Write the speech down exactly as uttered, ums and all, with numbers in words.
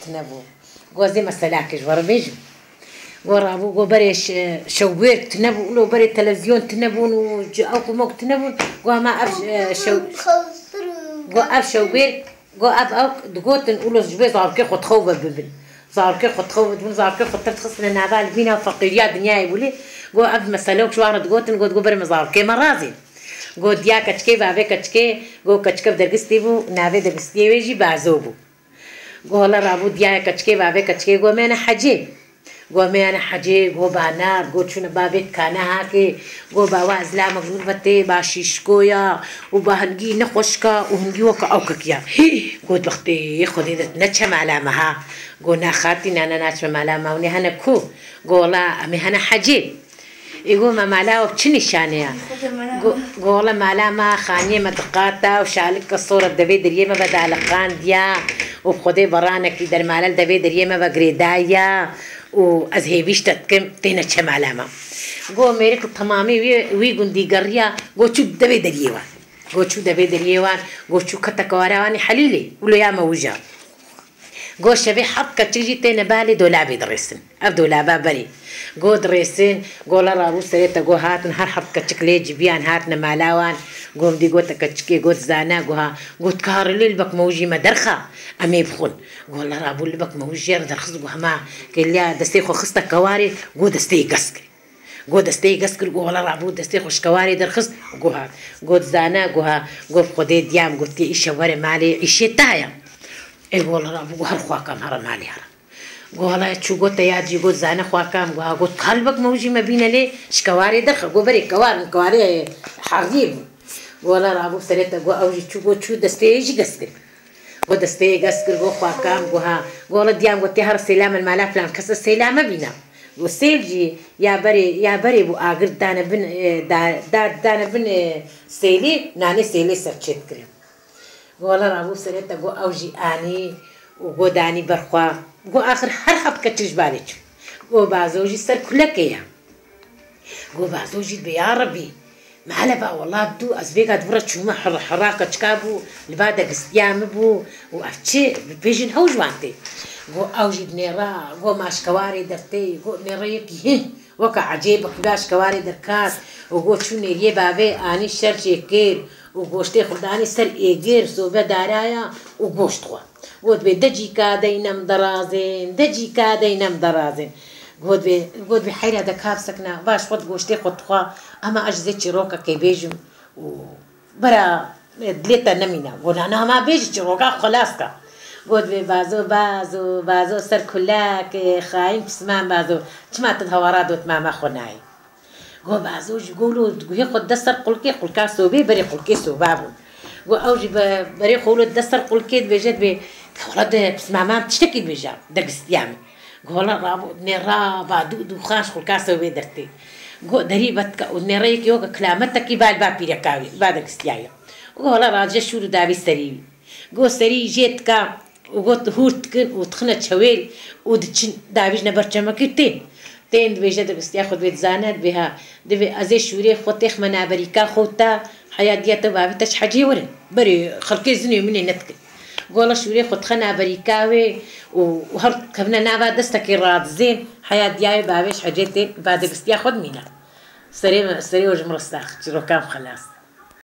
Tine bû. Go ez ê meselakê ji we re bêjim. Go rabû, go berê şe-, şewbêrk tine bû, ulo berê televizyon tine bûn û ci-, ew kumok tine bûn. Go hema ev, e, şew-, go ev şewbêrk, go ev ew digotin, ulo ji wê zarokê xwe dixew ve bibin. Zarokê xwe dixew ve dibin, zarokê xwe tir dixistine nava li bîna feqîriya dinyayê bûlê. Go ev mesele ji wan re digotin, go, go berê me zarokê me razê. Go diya keçikê, bavê keçikê, go keçike bi dergistî bû, navê dergistiyê wê jî Bazo bû. Go hela rabû diyaya keçikê, bavê keçikê go meyane hecê. Go meyane hecê, go ba nard, go çûne bavê dikane hakê. Go ba wa ez lamek min ve tê, ba şîşko ya û ba hingî ne xweşik a û hingî weke ewkek ya. Hî, go bextê Xwedê de ne çe mala me ha. Go na xatî, na, na, naçme mala me, hûnê hene ku? Go wela em ê hene hecê. Ê, go me mala we bi çi nîşanê ya? Go, go wela mala me xaniyê me diqata û şalika sor e devê deriyê me vedaliqandiya û bi Xwedê beranekî dermale li devê deriyê me ve girêdayiya û ez hêvîş te dikim têne çe mala me. Go mêrik li temamê wî, wî gundî geriya, go çû devê deriyê wan. Go çû devê deriyê wan, go çû kete kewara wan ê Helîlê, wilo ya me wija. Go şevê heft keçik jî têne balê dolabê dirêsin. Ev dolaba berê. Go dirêsin, go wela rabû serê te go hatin, her heft keçik lê civiyan hatine mala wan. Go min dî go te keçikê, go dizane, go ha, go tu karî lê libek me wijî me derxa, em ê bixwin. Go wela rabû libek me wijî re derxist, go hema kêliya destê xwe xiste kewarê, go destê gez kir. Go destê gez kir, go wela rabû destê xwe ji kewarê derxist, go hat. Go dizane, go ha, go bi Xwedê diyam, go tê îşe were malê, îşê te heye. Ê go wela rabû, go her xwakam here malê here. Go wela çû go te ya cî, go dizane xwakam, go ha, go tu karî libek me wijî me bîne lê ji kewarê derxe, go berê kewar, min kewarê heriyê bû. Go wela rabû serê te, go ew jî çû, go çû destê jî gez kir. Go destê gez kir, go xwakam, go ha. Go wela diyam, go tê here sêla me li mala filan kese sêla me bîna. Go sêl jî ya berê, ya berê bû agir dane bin, e, da, da, dane bin, e, sêlê, nanê sêlê ser çêt kirin. Go wela rabû serê te, go ew jî anî û go danî ber xwe. Go axir her heft keçik ji balê çû. Go Bazo jî ser kulekê ya. Go Bazo jî dibe, ya Rebî, mehele ba wela dû, ez vêga di vir re çûme hir-, hira keçika bû, li ba degistiya min bû û ev çi, bêjin hew ji wan tê. Go ew jî dinêra, go ma ji kewarê dertê, go nêre yekî hin, weke ecêbek ba ji kewarê derket û go çû nêriyê bavê anî şer jê kir û goştê xwe danî ser êgir, sobe daraya û goşt xwe. Got bê, de cîka deynem derazên, de cîka deynem derazên. Got bê, got bê heyra de ka bisekna, baş xwe goştê xwe dixwa, ama ez ji zê çîrokekê bêjim û bera dilê te nemîne. Got, na, na, ma bêjî çîroka xwe las ke. Got bê, Bazo, Bazo, Bazo, ser kulek, xayîn pisman Bazo. Çima tu di hewara dotmama xwe nayê? Go Bazo jî go lo guhê xwe dide ser qulkê, qulka sobê, berê qulkê soba bûn. Go ew jî be-, berê xwe wilo dide ser qulkê dibêje, dibê, wela de pismamam tiştekî dibêje, degistiya min. Go wela rabû, nêra ba dû dûxan ji qulka sobê dertê. Go derî vedike û nêre yekî weke kilametekî ba li ba pîreka wî, ba degistiya wî. Go wela radije şûr û davî serî wî. Go serî jê dika û got hûr dikin û dixine çewêl û diçin davîjine ber çemekî û tên. Tên dibêje, degistiya xwe dibê dizane, dibê ha, dibê ez ê şûrê xwe têxme naberîka xwe û te heya diya te û bavê te ji hecê werin. Berê xelkê zinê min ê nedikin. Go wela şûrê xwe dixe naberîka wê û, û her dikevine nava destekê radizên heya diya wê bavê ji hecê tên, ba degistiya xwe dimîne. Serê me, serê we ji min re sax, çîroka min xelas.